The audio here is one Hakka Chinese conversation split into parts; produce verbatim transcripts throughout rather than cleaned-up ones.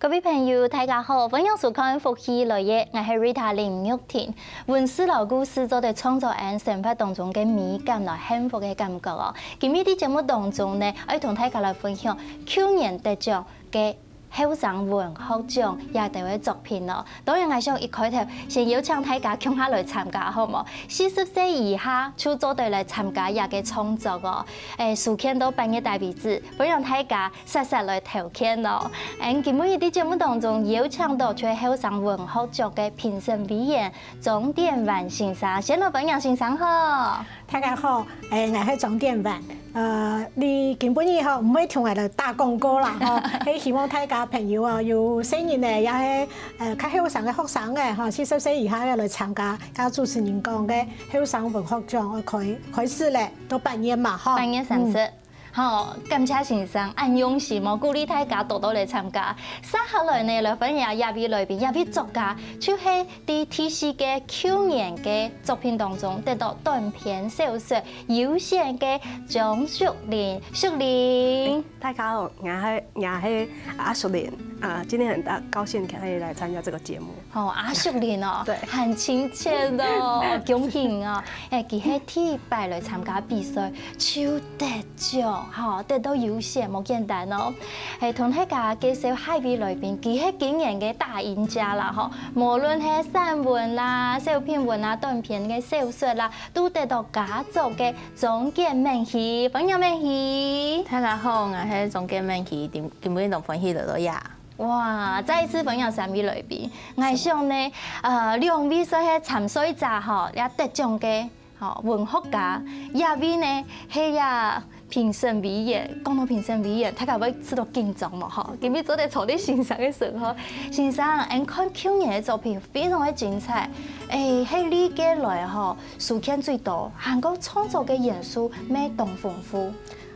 各位朋友，大家好，歡迎收看《福氣來了》，𠊎係Rita林玉婷。文字摎故事做得創造𠊎生活當中个美感摎幸福个感覺哦。今日在節目當中呢，愛同大家來分享舊年得獎个後生文學獎這兜个作品哦。當然，𠊎想一開頭先邀請大家共下來參加，好無？四十歲以下就做得來參加這个創作哦。誒，書籤到八月底為止，歡迎大家 煞煞來投件哦。嗯，今晡日在節目當中邀請到就係後生文學獎个評審委員張典寰先生，先來歡迎先生好。大家好，誒，𠊎係張典寰。呃，你今晡日吼，毋會聽𠊎來打廣告啦，吼，係希望大家朋友啊，有細人仔，也係，呃，較後生个學生仔，吼，四十歲以下个來參加，剛主持人講个後生文學獎愛開，開始咧，到八月嘛，吼。八月三十。嗯。 好，感謝先生恁用心哦，鼓勵大家多多來參加。接下來呢，來歡迎這位來賓，這位作家，就係在第四屆舊年个作品當中得到短篇小說優選个張淑玲。淑玲。大家好，我係，我係阿淑玲啊，今天很大，高興可以來參加這個節目。 吼，阿淑玲哦，對。很親切哦，恭喜哦！誒，佢係第一擺來參加比賽，就得獎，吼，得到優選，無簡單哦。誒，同大家介紹下位來賓，佢係今年个打贏者啦，吼。無論係散文啦、小品文啦、短篇个小說啦，都得到佳作个張簡寰希，歡迎寰希。大家好，𠊎係張簡寰希，今，今晡日當歡喜來到這。 哇，再一次歡迎三位來賓。𠊎想呢，呃，兩位算係參賽者吼，這得獎个吼文學家，這位呢係這評審委員。講到評審委員，大家會試著緊張無吼？今晡日做得坐在先生个身後，先生，𠊎看舊年个作品非常个精彩，誒，係歷屆來吼書籤最多，還過創作个元素乜當豐富。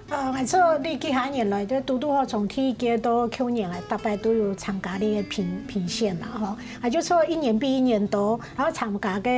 呃，𠊎做這幾下年來，就堵堵好從第一屆到舊年來，逐擺都有參加這個評，評選嘛，吼。啊，就做一年比一年多，然後參加个，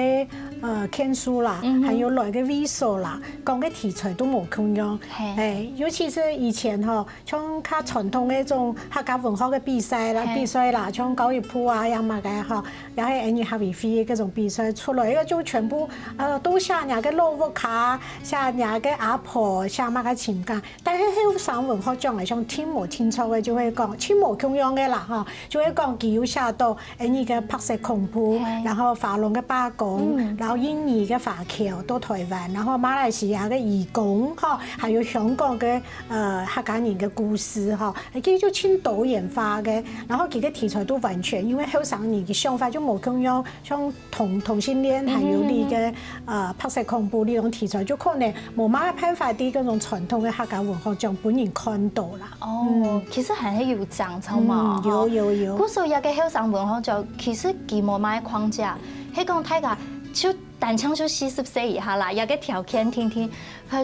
呃，件數啦，嗯哼。還有來个位所啦，講个題材都無共樣。嘿。誒，尤其是以前吼，像較傳統个這種客家文學个比賽啦，嘿。比賽啦，像教育部啊，也麼个吼， 也係𠊎俚客委會个這種比賽出來，該就全部，呃，都寫若个老屋下，寫若个阿婆，寫麼个情感。但係後生文學獎來講，聽無聽著个就會講，聽無共樣个啦，吼，就會講佢有寫到，誒，該个白色恐怖，嘿。然後花蓮个罷工，嗯。然後印尼个華僑到臺灣，然後馬來西亞个移工，吼，還有香港个，呃，客家人个故事，吼，佢就盡多元化个，然後佢个題材都完全，因為後生人个想法就無共樣， 像同，同性戀，還有這個，嗯哼，嗯哼。呃，白色恐怖這種題材，就可能無麼个辦法在這種傳統个客家文學獎分人看到啦。哦，嗯。其實還係有爭著嘛，嗯，吼。有，有，有。故所這個後生文學獎，其實佢無麼个框架，係講大家就單淨就四十歲以下啦，這個條件定定，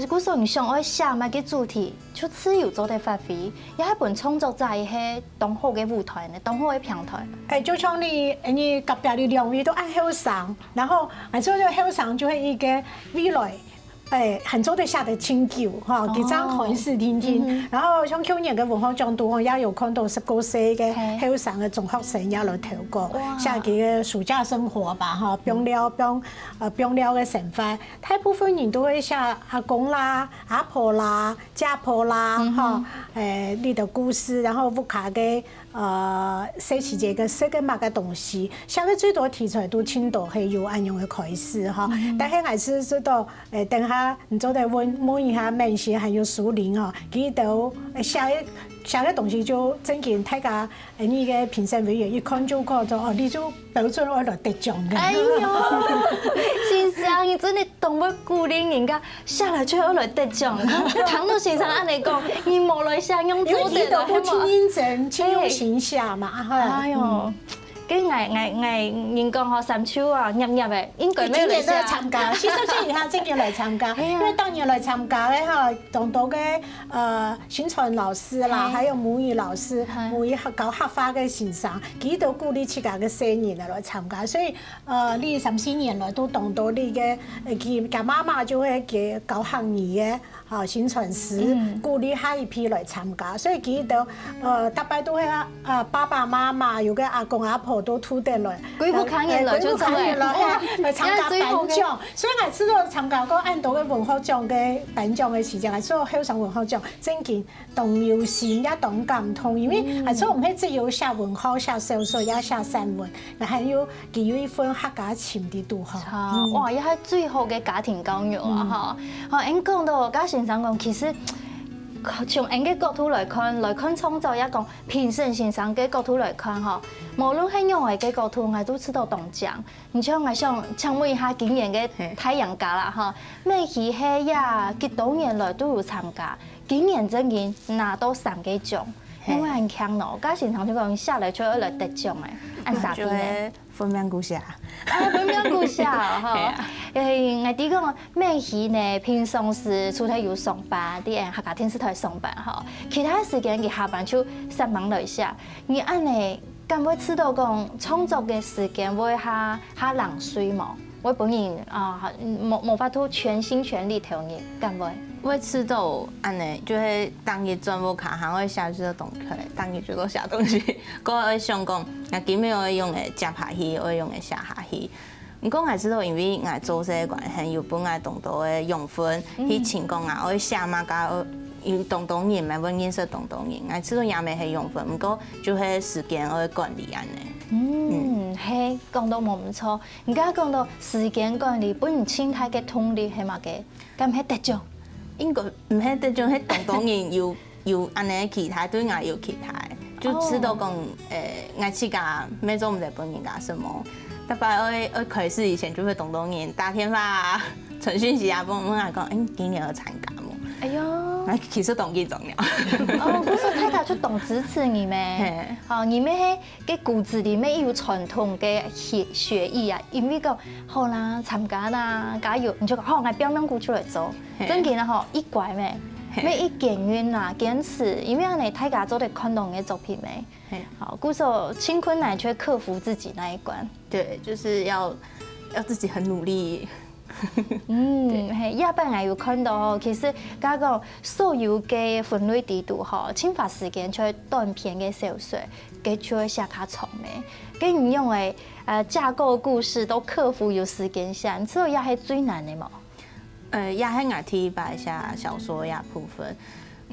故所你想愛寫麼个主題， 就自由做得發揮，也係分創作者一個當好个舞台呢，當好个平台。誒，就像你，你隔壁這兩位都恁後生，然後，誒，所以這後生就係一個未來，誒，還做得寫得盡久，吼，哦。佢正開始定定。嗯哼。然後像舊年个文學獎都，也有看到十九歲个，嘿。後生个中學生也來投稿，哇。寫佢个暑假生活吧，吼，放尞，放，呃，放尞个生活。大部分人都會寫阿公啦、阿婆啦、 家婆啦，嗯哼。吼，誒，這兜故事，然後屋下个，呃，細時節个食个麼个東西，寫个最多題材都盡多係有恁樣个開始，吼。嗯哼。但係還係知道，誒，等下你做得問，問一下Mancy還有淑玲哦，佢兜，誒，寫个，寫个東西就正經大家，誒，該個評審委員一看就看著，哦，你就 標準愛來得獎个。哎喲，先生，你真个當會鼓勵人家，寫了就愛來得獎。聽到先生恁樣講，你無來寫，仰做得啊？因為佢都盡認真、盡用心寫嘛，哈。哎喲，跟𠊎、𠊎、𠊎人講吼，三秋啊，黏黏个，應該沒有來寫。今年都來參加，四十歲以下正經來參加，係啊。因為當年來參加个吼，當多个呃薪傳老師啦，係。還有母語老師、係。母語客、教客話个先生，佢都鼓勵自家个細人來參加，所以呃，這三四年來都當多這个呃，佢佢媽媽就會佢教客語个。 啊，薪傳師，嗯。鼓勵下一批來參加，所以其實都，呃，大概都會啊，啊，爸爸媽媽有个阿公阿婆都渡得來，歸屋下人來就出來。呃，歸屋下人來，哇，來參加頒獎。這最好个。所以𠊎試著參加過恁多个文學獎个頒獎个時間，𠊎試著後生文學獎，正經當有心也當感動，因為嗯。𠊎試著毋係只有寫文學、寫小說，也寫散文，還有佢有一份客家情在肚吼。啊，嗯。哇，這係最好个家庭教育啊，嗯。吼。 好，𠊎講到，頭先先生講，其實從𠊎个角度來看，來看創作，也講評審先生个角度來看吼，無論係仰仔个角度，𠊎都試著當靚。你像𠊎想請問一下今年个大贏家啦，吼，美希係這幾多年來都有參加，今年正經拿到三个獎，係。因為恁慶哦，頭先先生就講寫了就愛來得獎欸，恁煞氣呢？ 分明故事啊。啊，分明故事啊，吼。係啊。誒，𠊎知講，美希呢，平常時除忒有上班，在客家電視台上班吼，其他時間佢下班就煞猛來寫。你恁呢，敢會試著講創作个時間會較較零碎無？會分人啊，無無法度全心全力投入，敢會？會試著恁呢，就係逐日轉屋下，還會寫，試著當𤸁，逐日就在寫東西。 過會想講，𠊎今晡日愛仰仔接下去，愛仰仔寫下去。毋過𠊎試著因為𠊎做事个關係，有分𠊎當多个養分，嗯。去尋講啊，愛寫麼个，愛有當多人，乜會認識當多人。𠊎試著也乜係養分，毋過就係時間愛管理恁呢。嗯，係，講到無毋著。你頭先講到時間管理，分你盡大个動力係麼个？敢係得獎？應該毋係得獎，係當多人有 有恁呢个期待，對𠊎有期待，就試著講，哦。誒，𠊎自家乜做毋得分人家什麼。大概愛愛開始以前，就會當多人打電話啊、傳訊息啊，問問𠊎講，誒，今年有參加無？哎喲。𠊎其實當緊張了。哦，故所大家就當支持你咩？係。哦，你乜係个骨子裡面有傳統个血血液啊，因為講好啦，參加啦，加油，你就講好，𠊎拚命牯就來做。 係。正經个吼，愛𤸁咩，係。乜愛堅韌啊，堅持，因為恁呢大家做得看到你个作品咩。係。好，故所盡困難，就會克服自己那一關。對，就是要要自己很努力。嗯，對。係，這擺𠊎有看到吼，其實該講所有个分類裡肚吼，盡花時間就係短篇个小說，該就會寫較長咩。該你用个呃架構故事都克服有時間寫，你知這係最難个無？ 呃，這係𠊎第一擺寫小說个部分。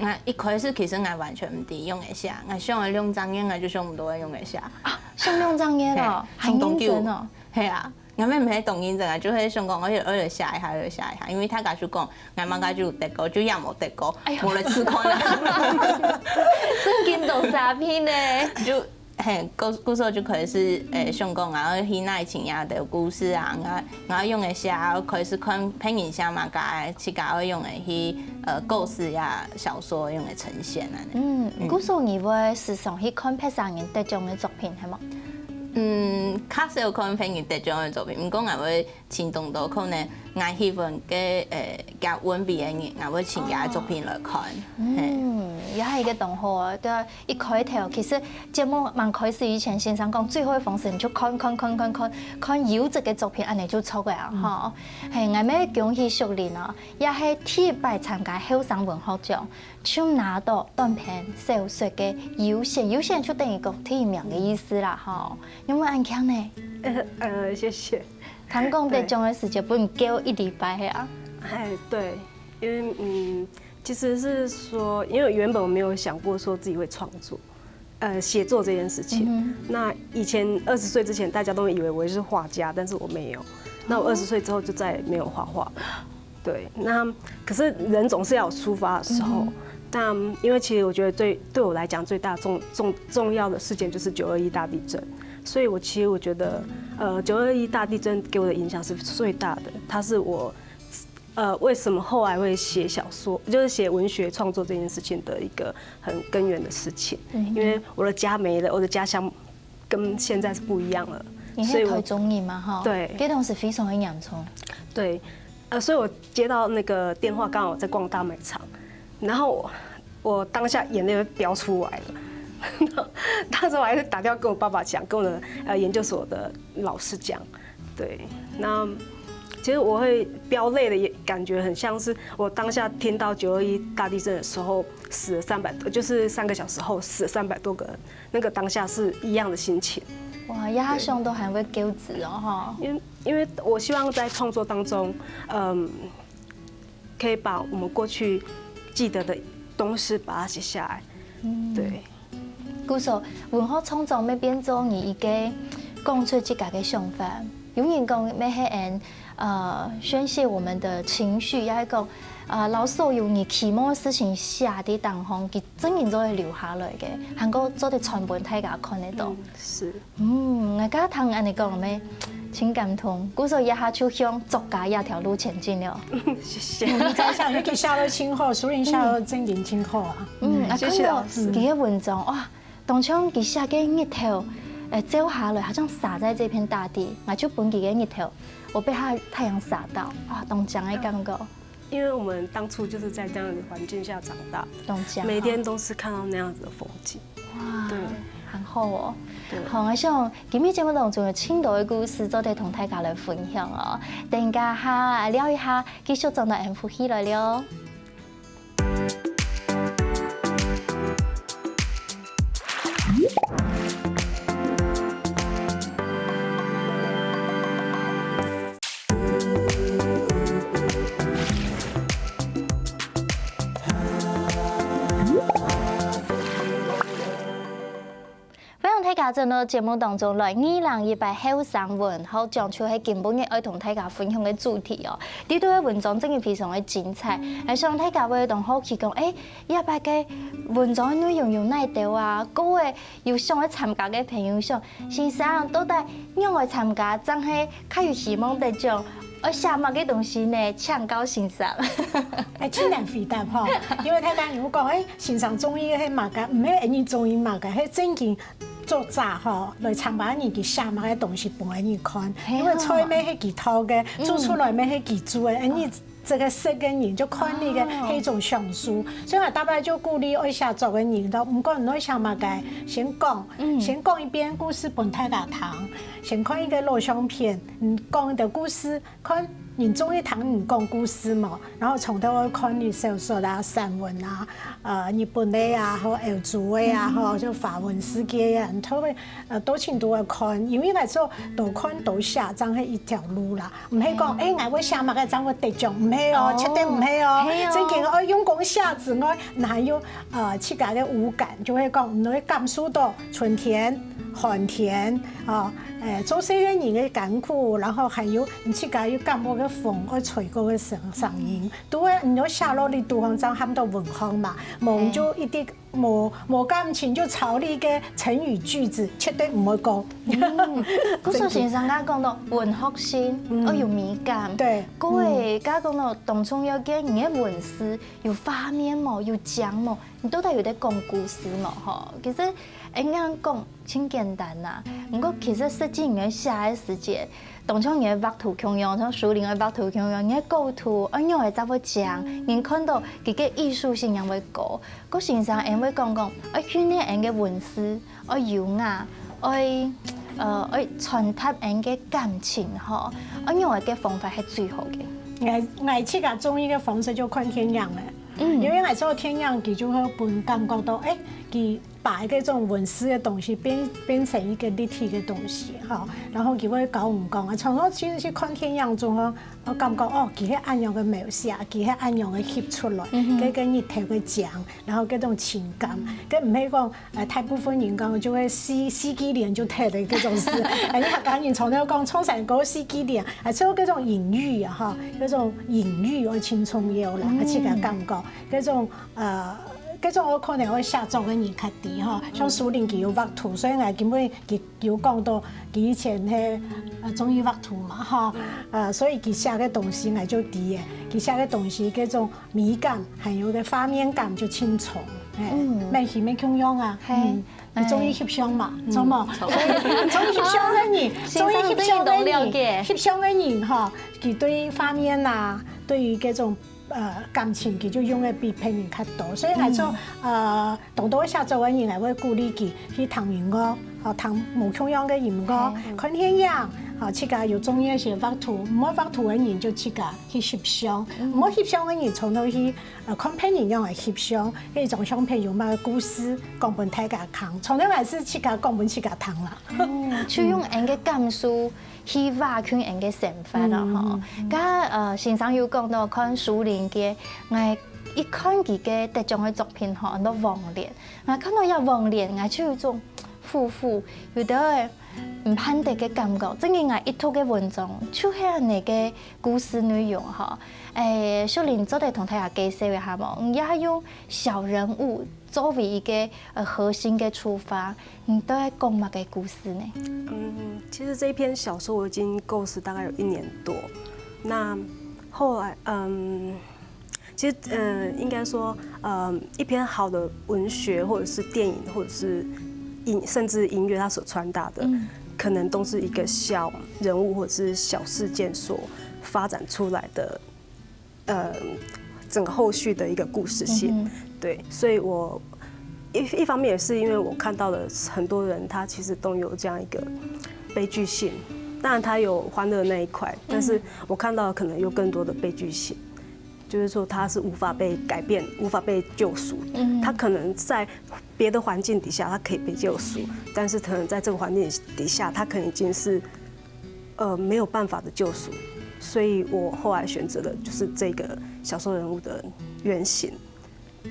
𠊎一開始其實𠊎完全毋知仰仔寫，𠊎想了兩隻月，𠊎就想毋到愛仰仔寫。啊，想兩隻月咯，係，還認真哦。係啊，𠊎乜毋係當認真啊，就係想講，𠊎就愛來寫一下，愛來寫一下，因為大家就講，𠊎麼个就有得過，就也無得過，哎喲。無來試看啊。正經當沙鼻呢。就 係，故故所就開始，誒，想講啊，愛去哪尋這兜故事啊，𠊎𠊎仰仔寫，開始看別人寫麼个，自家愛仰仔去，呃，構思這小說仰仔呈現恁呢。嗯，嗯。故所你會時常去看別儕人得獎个作品，係無？嗯，較少看別人得獎个作品，毋過𠊎會 尋當多可能𠊎喜歡个，呃，佢文筆个人，𠊎會尋佢个作品來看。哦。係。嗯，也係一個當好啊。對啊，一開頭其實節目吂開始以前，先生講最好个方式，你就看看看看看，看優質个作品，恁呢就著个啊，嗯。吼。係，𠊎乜恭喜淑玲哦，也係第一擺參加後生文學獎，就拿到短篇小說个優選，優選就等於講第一名个意思啦，吼。有無恁慶呢？呃，呃，謝謝。 聽講得獎个時節，分你噭一禮拜係啊？哎，對，因為，嗯，其實是說，因為原本我沒有想過說自己會創作，呃，寫作這件事情。嗯哼。那以前二十歲之前，大家都以為我是畫家，但是我沒有。那我嗯哼。二十歲之後就再也沒有畫畫了。對，那可是人總是要有出發的時候。嗯哼。那因為其實我覺得最，對我來講最大重，重，重要的事件就是九二一大地震。 所以我其實我覺得，呃，九二一大地震給我的影響是最大的，它是我，呃，為什麼後來會寫小說，就是寫文學創作這件事情的一個很根源的事情。嗯哼。因為我的家沒了，我的家鄉跟现在是不一样了，所以我你是台中人嘛，哈？对。这当时非常的严重。对，呃，所以我接到那个电话，刚好在逛大卖场，然后我我当下眼泪就飙出来了，当时我还是打电话跟我爸爸讲，跟我的呃研究所的老师讲，对，那其实我会飙泪的，也感觉很像是我当下听到九二一大地震的时候死了三百多，就是三个小时后死了三百多个人，那个当下是一样的心情。哇，压胸都还会揪子哦，哈。因为因为我希望在创作当中，嗯，可以把我们过去记得的东西把它写下来。对，故所文化创作要变做你一个讲出自家的想法。有人讲要系人呃宣泄我们的情绪，也系讲呃老师有你期望的事情写在当中，佢真正做得留下来个，还过做得传分大家看得到。嗯，是，嗯，我刚刚听你讲咩，真感动，故所一下就向作家这条路前进了。谢谢。你在想，尤其写到清后，苏林写到正经清后啊。嗯，啊，谢谢老师看到佢个文章哇，当像佢写个日头，呃，照下来，好像洒在这片大地，我就分佢个日头，我被他太阳洒到，啊，当强的感觉，因为我们当初就是在这样的环境下长大，当强。每天都是看到那样子的风景。哇，对，很好哦。对好，我想今日节目当中有真多的故事，做得同大家来分享哦。等一下哈，聊一下，继续转到 M 福喜来了。 欢迎大家转到节目当中来。二零一八后生文学奖就系今晡日爱同大家分享个主题哦。这段个文章真个非常个精彩，还想大家会当好奇讲，哎，一八个文章个内容有哪兜啊？各位有想要参加个朋友想，先生到底仰会参加，正系较有希望得奖？爱写么个东西呢？请教先生。哎，真难回答吼，因为大家如果讲，哎，先生中意个系么个，毋系你中意么个，系正经作者吼，来参加你个写么个东西分你看，嘿啊因为菜咩系佢讨个，煮出来咩系佢煮个，哎，你这个食个人就看你个哦系一种享受，所以我大概就鼓励爱写作个人，都毋管你爱写么个，先讲，先讲一遍故事分大家听，先看一个录像片，嗯，讲个故事。 看人中意听人讲故事嘛，然后从头看你小说啊、散文啊，呃，日本个啊，或欧洲个啊，或者法文世界啊，你都会呃多程度个看，因为来说多看多写，正系一条路啦。毋系讲，哎，我会写嘛，个正会得奖，毋系哦，绝对毋系哦。系哦正经哦，用功写字，我哪有呃自家个五感，就会讲，你会感受到春天、寒天啊，哎，做事个人个艱苦，然后还有你自家有感觉个风，爱吹过个声声音，都会你要写落去，都方正喊到文学嘛，梦就一定。无无感情就抄你个成语句子，绝对毋会讲。嗯，故所先生刚刚讲到文学性，嗯要有美感。对各位，刚刚讲到当中要跟你的文字有画面无，有讲无，你到底有在讲故事无？吼，其实，哎，恁样讲真简单呐。不过其实实际你在写的时节，当像你的画图共样，像书里的画图共样，你的构图，哎，用的才会讲，你看到佢个艺术性也会高。 个先生，因为讲讲，爱训练人个文字，爱优雅，爱呃爱传达人个感情吼，爱用个方法系最好个。我我自家中意个方式就看电影了，嗯因为我做电影，佢就会分感觉到，哎，佢把一个这种文字的东西变变成一个立体的东西哈，然后佢会教我们讲啊，常常其实去看电影中哈，我感觉哦，佢系恁样个描写，佢系恁样个翕出来，嗯哼搿个日头个景，然后搿种情感，搿毋系讲呃大部分人讲就会四四季连就退了搿种事，哎，你客家人常常讲唱山歌四季连，啊，只有搿种隐喻啊哈，搿种隐喻我真重要啦，而且个感觉，搿种呃。搿种我可能会写作个人较低哈，像苏林佢有画图，所以我根本佢有讲到佢以前系呃中意画图嘛哈，呃，所以佢写个东西我就知个，佢写个东西搿种美感，还有个画面感就清楚，哎，嗯蛮喜蛮共样啊，嘿嗯。你中意翕相嘛，嗯，著無？著。所以中意翕相个人，先生中意翕相个人，這个懂了解。翕相个人吼，佢對畫面啊，對於這種，呃，感情，佢就用个比別人較多。所以來做，嗯。呃，當多寫作个人，𠊎會鼓勵佢去聽音樂，吼，聽無共樣个音樂，嘿。看電影，吼，自家有中意个畫圖，毋會畫圖个人就自家去翕相，嗯。毋會翕相个人從頭去 呃，看別人仰仔翕相，該張相片有麼个故事，講分大家聽，從來還係自家講分自家聽啦。哦，就用𠊎个感受去畫近𠊎个生活咯，嗯，吼。嗯，嗯。該，呃，先生有講到看書林个，𠊎一看佢个得獎个作品吼，安到《黃蓮》，𠊎看到這《黃蓮》，𠊎就有一種夫婦，有兜仔毋盼得个感覺。正經𠊎一讀个文章，就係恁仔个故事內容吼。誒，秀玲做得同大家介紹一下無？你也用小人物作為一個，呃，核心个出發，你到底講麼个故事呢？嗯，其實這一篇小說我已經構思大概有一年多，那後來，嗯，其實，呃，應該說，呃，一篇好的文學或者是電影或者是影，甚至音樂，它所傳達的，嗯。可能都是一個小人物或者是小事件所發展出來的，呃，整個後續的一個故事線。嗯哼。對，所以我一，一方面也是因為我看到了很多人，他其實都有這樣一個悲劇性。當然，他有歡樂的那一塊，但是我看到的可能有更多的悲劇性。 就是說他是無法被改變、無法被救贖。嗯。他可能在別的環境底下，他可以被救贖，但是可能在這個環境底下，他可能已經是，呃，沒有辦法的救贖。所以我後來選擇的就是這個小說人物的原型。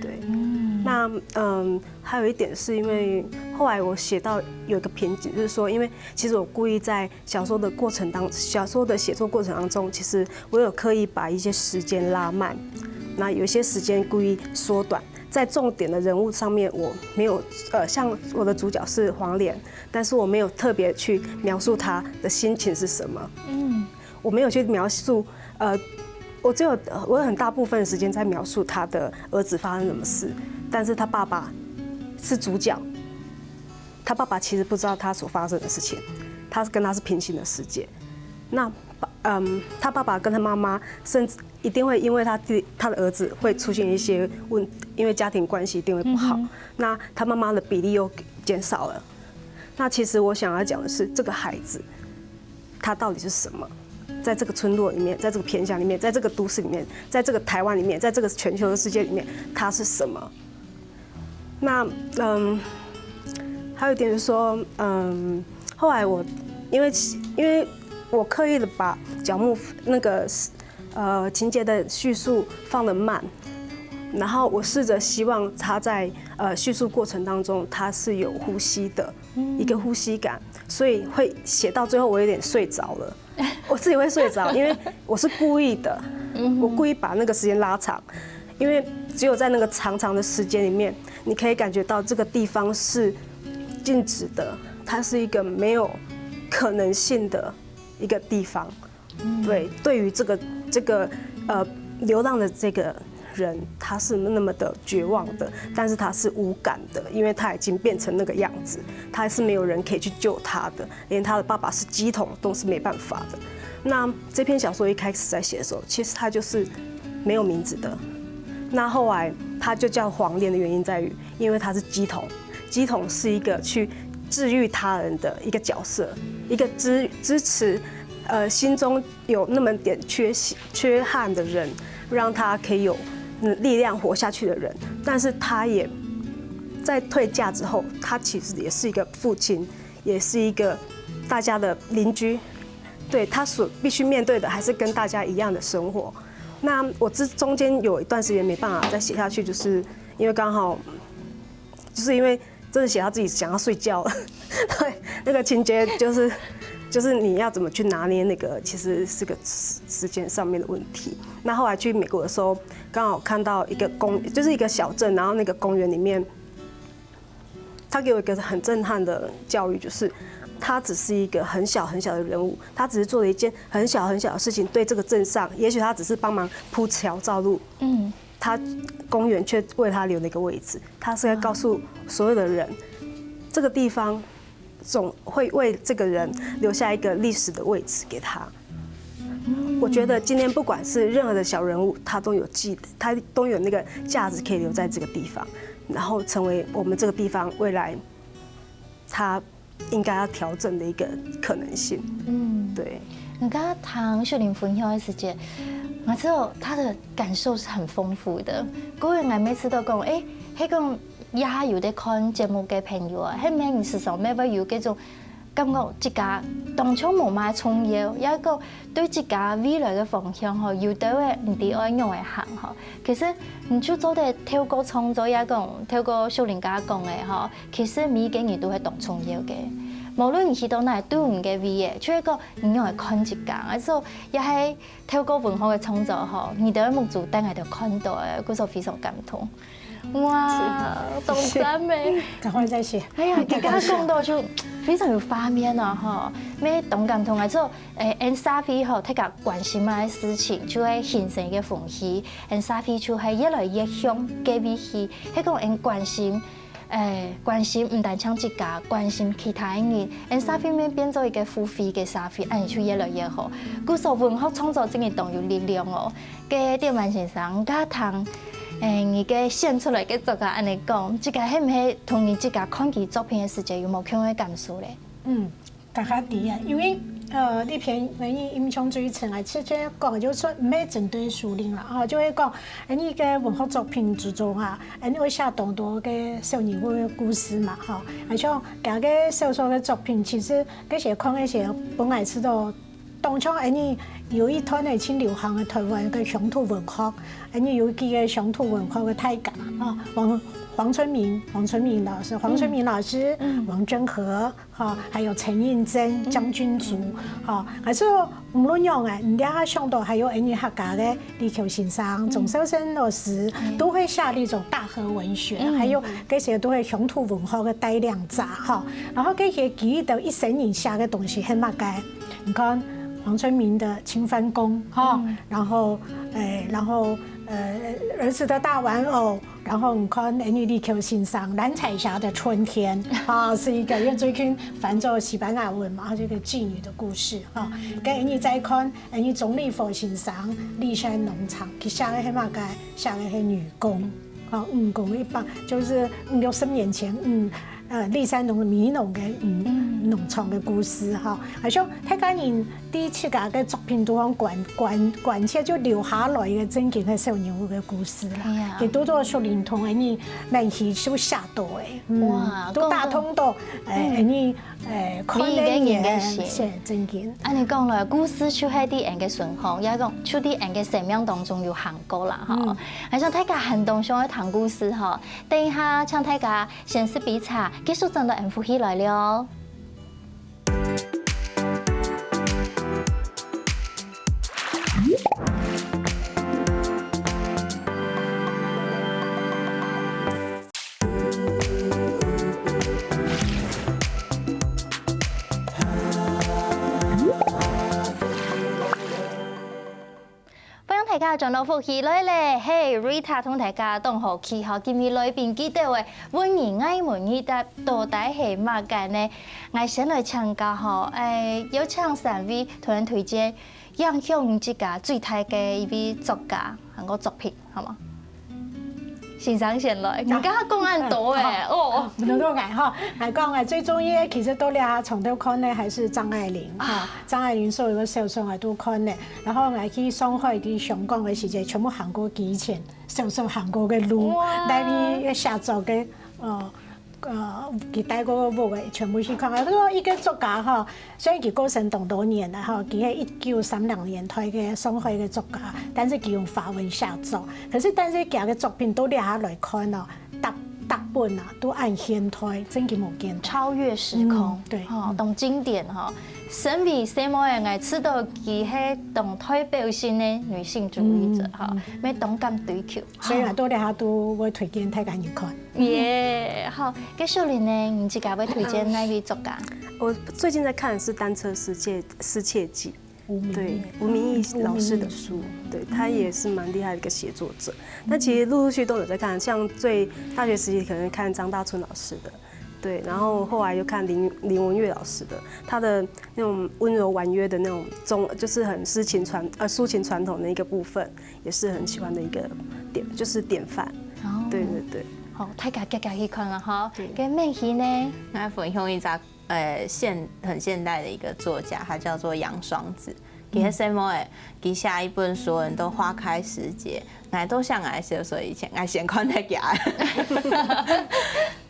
對。嗯。那，嗯，還有一點是因為後來我寫到有一個瓶頸，就是說，因為其實我故意在小說的過程當，小說的寫作過程當中，其實我有刻意把一些時間拉慢，那有一些時間故意縮短，在重點的人物上面，我沒有，呃，像我的主角是黃蓮，但是我沒有特別去描述他的心情是什麼。嗯。我沒有去描述，呃，我只有，我有很大部分的時間在描述他的兒子發生什麼事，但是他爸爸是主角，他爸爸其實不知道他所發生的事情，他是跟他是平行的世界。那，嗯，他爸爸跟他媽媽甚至一定會因為他弟，他的兒子會出現一些問，因為家庭關係一定會不好，嗯哼。那他媽媽的比例又減少了。那其實我想要講的是，這個孩子他到底是什麼？在這個村落裡面，在這個偏鄉裡面，在這個都市裡面，在這個台灣裡面，在這個全球的世界裡面，他是什麼？那，嗯，還有一點就是說，嗯，後來我，因為其，因為我刻意的把角目那個，呃，情節的敘述放得慢，然後我試著希望他在，呃，敘述過程當中他是有呼吸的，嗯。一個呼吸感，所以會寫到最後我有點睡著了。 我自己會睡著，因為我是故意的，嗯哼。我故意把那個時間拉長，因為只有在那個長長的時間裡面，你可以感覺到這個地方是靜止的，它是一個沒有可能性的一個地方。嗯。對，對於這個，這個，呃，流浪的這個人，他是那麼的絕望的，但是他是無感的，因為他已經變成那個樣子，他是沒有人可以去救他的。 連他的爸爸是乩童都是沒辦法的。那這篇小說一開始在寫的時候，其實他就是沒有名字的。那後來他就叫黃蓮的原因在於，因為他是乩童，乩童是一個去治癒他人的一個角色，一個支，支持，呃，心中有那麼點缺陷，缺憾的人，讓他可以有，嗯，力量活下去的人。但是他也在退駕之後，他其實也是一個父親， 也是一個大家的鄰居，對，他所必須面對的還是跟大家一樣的生活。那我這中間有一段時間沒辦法再寫下去，就是因為剛好，就是因為真的寫到自己想要睡覺了。對，那個情節就是，就是你要怎麼去拿捏那個，其實是個時，時間上面的問題。那後來去美國的時候，剛好看到一個公，就是一個小鎮，然後那個公園裡面， 他給我一個很震撼的教育，就是他只是一個很小很小的人物，他只是做了一件很小很小的事情，對這個鎮上，也許他只是幫忙鋪橋造路，嗯。他公園卻為他留了一個位置。他是在告訴所有的人，这个地方总会为这个人留下一个历史的位置给他。我觉得今天不管是任何的小人物，他都有记，他都有那个价值可以留在这个地方，然后成为我们这个地方未来他应该要调整的一个可能性。嗯，对。人家听秀玲分享的时节，我知道他的感受是很丰富的。各位，我每次都讲，哎，迄个也有在看节目的朋友啊，迄面事上面会有这种感觉，自家当初无买重要，也个对自家未来的方向吼，有的会毋知爱仰会行吼。其实你就做得透过创作，也讲透过秀玲刚刚讲的吼，其实每一个人都会当重要的。无论你去到哪，都有你个位个，就一个你用来看一个，而且也系透过文化的创作吼，你的目珠等下就看到个，故所非常感动。哇，当赞咩！赶快再写。哎呀，刚刚讲到就非常有画面啊哈，咩当感动啊！就诶，俺社会吼，大家关心个事情就会形成一个风气，俺社会就会越来越向个位去，系讲俺关心。 诶，关心毋单淨自家，关心其他个人，俺社会面变做一个互惠个社会，恁样就越来越好。故所文学创作真个当有力量哦。个点曼先生，你听，诶，你个选出来个作家恁样讲，这个系毋系同你自家看佢作品个时节有无共样个感受咧？嗯， 大家知啊，因为呃，呢篇关于印象最深啊，其实讲就说毋系针对树林啦，吼，就会讲，你个文学作品之中啊，你会写当多个小人物个故事嘛，吼，而且佢个小说个作品，其实个时看个时，本来知道，当初你有一段个清流行个台湾个乡土文学，你有几个乡土文学个大家啊，黄黄春明，黄春明老师，黄春明老师，王真和。 哈，还有陈映真、江君竹，哈，还是无论样啊，你还想到还有恩语客家个李秋先生、钟少生老师，都会写那种大河文学，还有这些都会乡土文化个带领者哈。然后这些给予到一生人写个东西很么个，你看黄春明的《清番宫》哈，然后，哎，然后呃，《儿子的大玩偶》。 然后你看，恩语李秋先生《蓝彩霞的春天》啊，是一个因为最近翻做西班牙文嘛，它是一个妓女的故事啊。跟恩语再看，恩语钟立佛先生《骊山农场》，佢写个系么个？写个系女工啊，女工一般就是五六十年前，嗯，呃，骊山农民农个嗯农场个故事哈。而且大家人对自家个作品都很关关关切，就留下来一个正经个小人物个故事啦。 也多多树林同个人蛮喜就写到诶，哇，都打动到诶，你诶，看个人个心，真经。按你讲了，故事就系在俺个身上，也讲就在俺个生命当中有行过啦哈。还想大家很多想要听故事哈，等一下请大家先食杯茶，继续转到俺福气来了。 欢迎大家转到福气来了，嘿，Rita同大家当好气哈，今日来宾记得喂，问你爱问你的到底系么个呢？我先来请教哈，哎，有请三位同人推荐影响自家最大个一位作家，还有作品，好吗？先生先来，你刚刚讲很多哎，哦，你都讲哈，来讲哎，最中意其实都咧从头看呢，还是张爱玲哈。 张爱玲所有个小说我都看了，然后我去上海、去香港个时节，全部韩国以前小说韩国个路，来去写作个，呃呃，佢带过个屋个全部去看。所以一个作家哈，虽然佢过身当多年了哈，佢系一九三零年代个上海个作家，但是佢用法文写作，可是但是佢个作品都留下来看哦，大大部分啊都按现代，真经无见。超越时空，对，哈，当经典哈。 身为細妹仔，我知道佢系当代表性个女性主义者哈，乜当敢追求。所以啊，到底下都会推荐大家去看。耶，好，该秀玲呢，你自家会推荐哪位作家？我最近在看的是《单车失窃失窃记》，对吴明义老师的书，对他也是蛮厉害的一个写作者。那其实陆陆续都有在看，像最大学时期可能看张大春老师的，对，然后后来又看林林文月老师的，她的那种温柔婉约的那种中，就是很诗情传呃抒情传统的一个部分，也是很喜欢的一个典，就是典范。哦，对对对，好，大家遽遽去看了哈。对跟妹希呢？那分享一张呃现很现代的一个作家，他叫做杨双子。佢係細妹仔，佢寫一本书，叫做《花开时节》，𠊎都寫𠊎个小说以前，𠊎先看忒佢。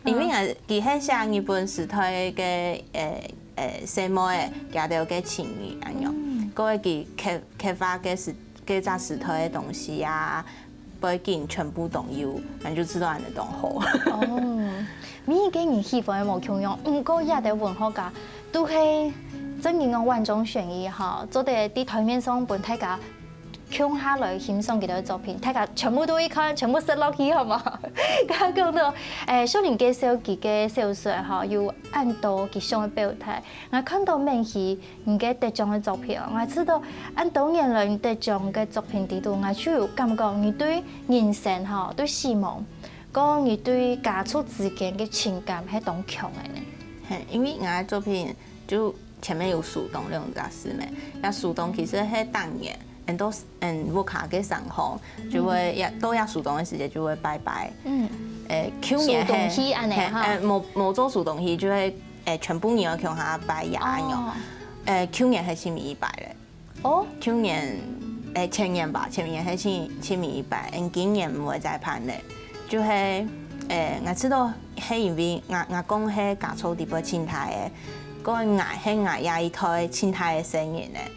因為𠊎佢係寫日本時代个呃呃細妹仔，佢兜个情誼恁樣，過佢刻刻畫个時个隻時代个東西啊，背景全部都有，𠊎就知道恁樣當好。哦，每一个人喜歡的無共樣，毋過這兜文學家都係真正个萬中選一哈，做得在台面上分大家共下來欣賞佢兜个作品，大家全部都去看，全部食落去，好無？剛剛講到，誒，秀玲介紹佢个小說吼，有恁多佢想要表達。𠊎看到妹希你个得獎个作品哦，𠊎知道恁多年來你得獎个作品裡肚，𠊎就有感覺你對人生吼，對死亡，講你對家族之間个情感係當強个呢。嘿，因為𠊎个作品就前面有樹洞這種雜事咩，該樹洞其實係當年，很多嗯屋下个上方就會也到這樹洞个時節就會拜拜。嗯，誒，舊年樹洞戲恁樣哈嘿誒，無無做樹洞戲就會誒全部人愛共下拜呀恁樣。哦，誒，舊年係清明一拜咧。哦，舊年，誒，前年吧，前年還清清明一拜，嗯，今年毋會再辦咧。就係，誒，𠊎知道係因為𠊎𠊎公係家族裡背盡大个，該𠊎係𠊎這一代盡大个細人咧。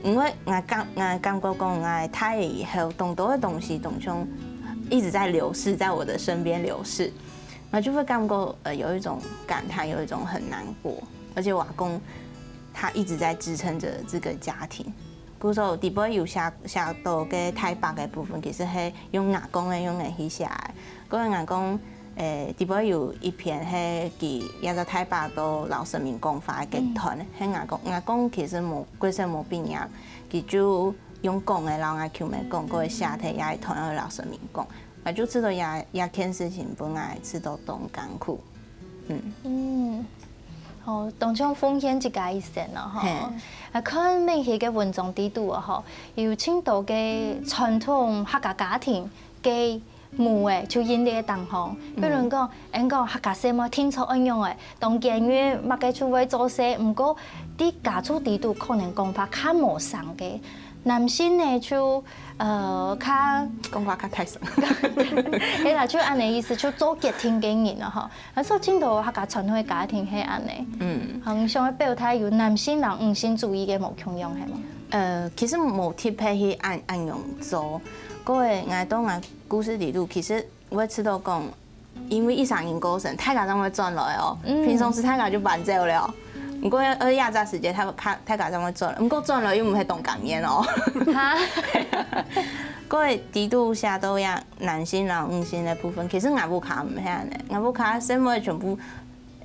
因為𠊎感𠊎感覺講𠊎大了以後，當多个東西當像一直在流逝，在我的身邊流逝，𠊎就會感覺呃有一種感嘆，有一種很難過，而且我阿公他一直在支撐著這個家庭。 故所裡背有寫寫到个大伯个部分，其實係用阿公个樣仔去寫个。該阿公，誒，裡背有一篇係佢這隻大伯到老神明講話个劇段，係阿公阿公其實無國小無畢業，佢就用講个摎𠊎舅姆講，過寫忒這一段愛老神明講，𠊎就知道這這件事情分𠊎知道當艱苦。嗯。嗯，好，當像奉獻自家一生了吼。嘿啊，看每一个文章裡肚啊吼，有盡多个傳統客家家庭个母个就因為當好，比如講，俺講客家細妹定著恁樣个，當堅韌，麼个就會做事，毋過在家族裡肚可能講法較無成个。男性呢就呃較講話較大聲。係啦，就恁樣意思，就做決定个人了吼。而且盡多客家傳統个家庭係恁樣，嗯，好像想要表達有男性摎女性主義个無共樣，係無？呃，其實無特別去恁恁樣做，過个𠊎到𠊎故事裡肚，其實𠊎知道講，因為一儕人過身，大家正會轉來哦，平常時大家就搬走了。毋過呃，這隻時節，大家大家正會轉來，毋過轉來又毋係當甘願哦。哈，過个裡肚寫到這男性摎女性个部分，其實𠊎屋下毋係恁樣，𠊎屋下細妹全部，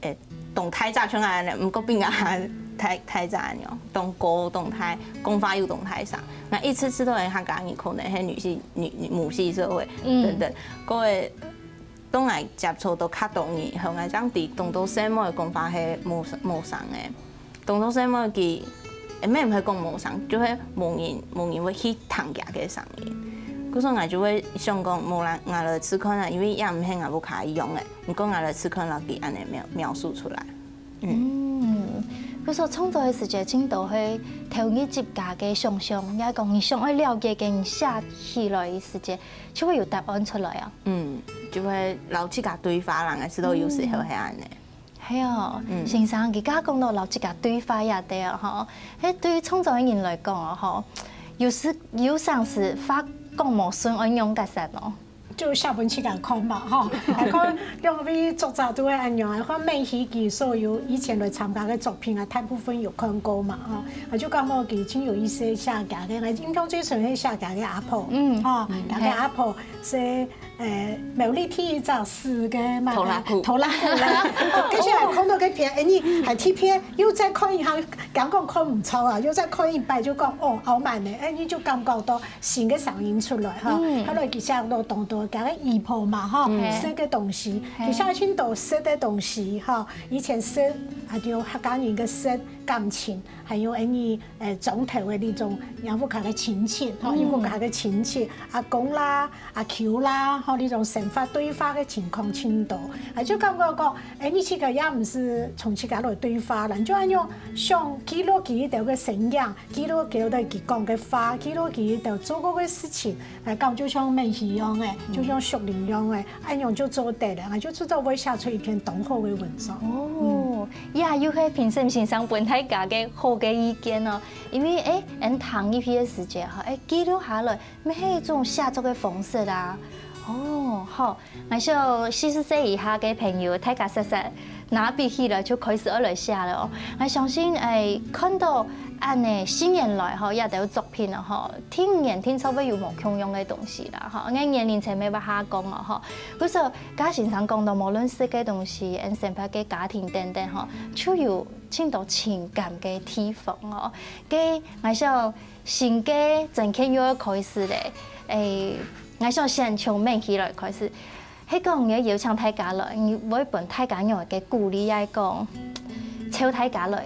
誒，當大隻像恁樣，毋過比𠊎還大大隻恁樣，當高當大，講話又當大聲。𠊎一直知道个客家人可能係女系女女母系社會嗯等等，過个當𠊎接觸到較多人以後，𠊎正知當多細妹講話係無無聲个。 當多細妹佢，誒，毋係毋係講無聲，就係無人無人會去聽佢个聲音。故所𠊎就會想講，無啦，𠊎來試看啊，因為也毋係𠊎屋下樣个，毋過𠊎來試看摎佢恁樣描描述出來。嗯，故所創作个時節，盡多係投入自家个想像，也講你想愛了解个，你寫起來个時節，就會有答案出來啊。嗯，就會摎自家對話啦，𠊎知道有時候係恁樣。係哦，先生，佢剛剛講到摎自家對話也對哦，吼，係對於創作个人來講哦，吼，有時有常時發講無順，愛仰結煞哦。就寫分自家看嘛，吼，來看兩位作者都會恁樣，看每一期所有以前來參加个作品啊，大部分有看過嘛，吼，啊就感覺佢真有意思寫家个，啊印象最深係寫家个阿婆，嗯吼，家个阿婆係呃，苗栗第一隻屎个嘛，拖拉庫。拖拉庫啦。哦，跟住還看到該片，哎，你還特別又再看一下，講講看毋著啊，又再看一擺就講，哦，好滿呢，哎，你就感覺到新个聲音出來哈。嗯。後來佢寫到當多，講个姨婆嘛哈，嘿。食个東西，嘿。佢寫盡多食个東西哈。以前食，啊，就客家人个食感情，還有哎，你，呃，庄頭个那種，人屋下个親戚，哈，嗯。人屋下个親戚，阿公啦， 阿舅啦，吼，這種生活對話个情況盡多，啊，就感覺講，哎，你自家也毋係從自家來對話啦，你就恁樣想記錄佢兜个身影，記錄佢兜佢講个話，記錄佢兜做過个事情，來講就像免洗樣个，嗯。就像淑玲樣个，恁樣就做得了，啊，就做到會寫出一篇當好个文章。哦，嗯。呀，又係評審先生分大家个好个意見哦，因為，哎，𠊎等聽入去个時節吼，哎，記錄下來， 乜係一種寫作个方式啊。哦，好，𠊎想四十歲以下个朋友，大家煞煞拿筆起來就開始愛來寫了哦。𠊎相信，哎，看到恁呢，四年來吼，這兜作品啊吼，定然定著會有無共樣个東西啦吼，𠊎年齡層乜會下降哦吼。故所，頭先先講到，無論食个東西，恁生活个家庭等等吼，就有盡多情感个地方哦。該𠊎想 新个專輯又愛開始咧，欸，𠊎想先從問題來開始。係講你邀請大家來，你會分大家仰般个鼓勵，抑係講招大家來？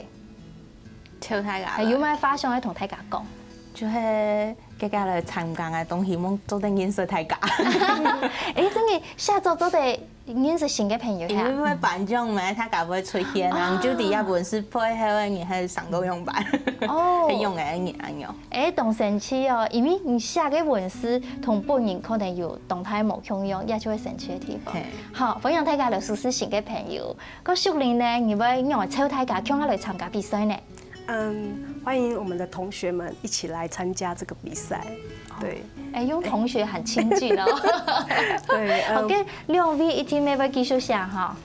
招大家來。欸，有麼个話想愛同大家講？就係大家來參加个，當希望做得認識大家。欸，真个，寫作做得 認識新个朋友呀。因為會頒獎嘛，大家會出現啊，啊。你就知這文字背後个人係生到仰般，哦。係仰般个人恁樣。欸，當生趣哦，因為你寫个文字同本人可能有當大無共樣，這就係生趣个地方。嘿。好，歡迎大家來認識新个朋友。該淑玲呢，你會仰般招大家共下來參加比賽呢？ 嗯，歡迎我們的同學們一起來參加這個比賽。對。欸，用同學很親近哦。對，嗯。好，該兩位一定乜會繼續寫哈？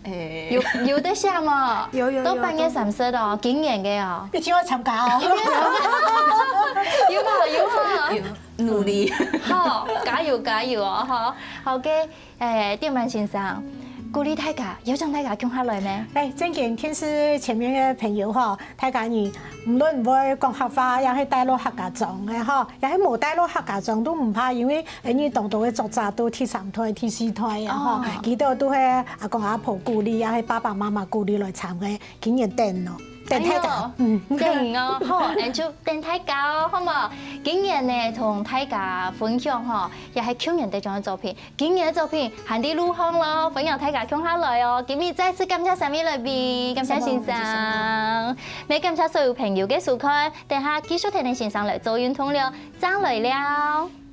欸。有，有得寫無？有，有，有，到八月三十哦，今年个哦。一定愛參加哦。有無？有無？有，努力。好，加油，加油哦，好。好，該 欸，點滿先生，鼓勵大家，邀請大家共下來咩？欸，正經，電視前面个朋友吼，大家你無論會講客話，抑係戴落客家莊个吼，抑係無戴落客家莊都毋怕，因為，欸，你當多个作者都第三代、第四代啊吼，哦。佢兜都係阿公阿婆鼓勵，抑係爸爸媽媽鼓勵來參个，今年等哦，等大家。哎喲，嗯。等哦，好，恁就等大家哦，好無？今年呢，同大家分享吼，也係舊年得獎个作品。 今年个作品還在路項咯，歡迎大家共下來哦。今日再次感謝三位來賓，感謝先生，乜感謝所有朋友个收看，等下繼續聽先生來做運動了，正來尞。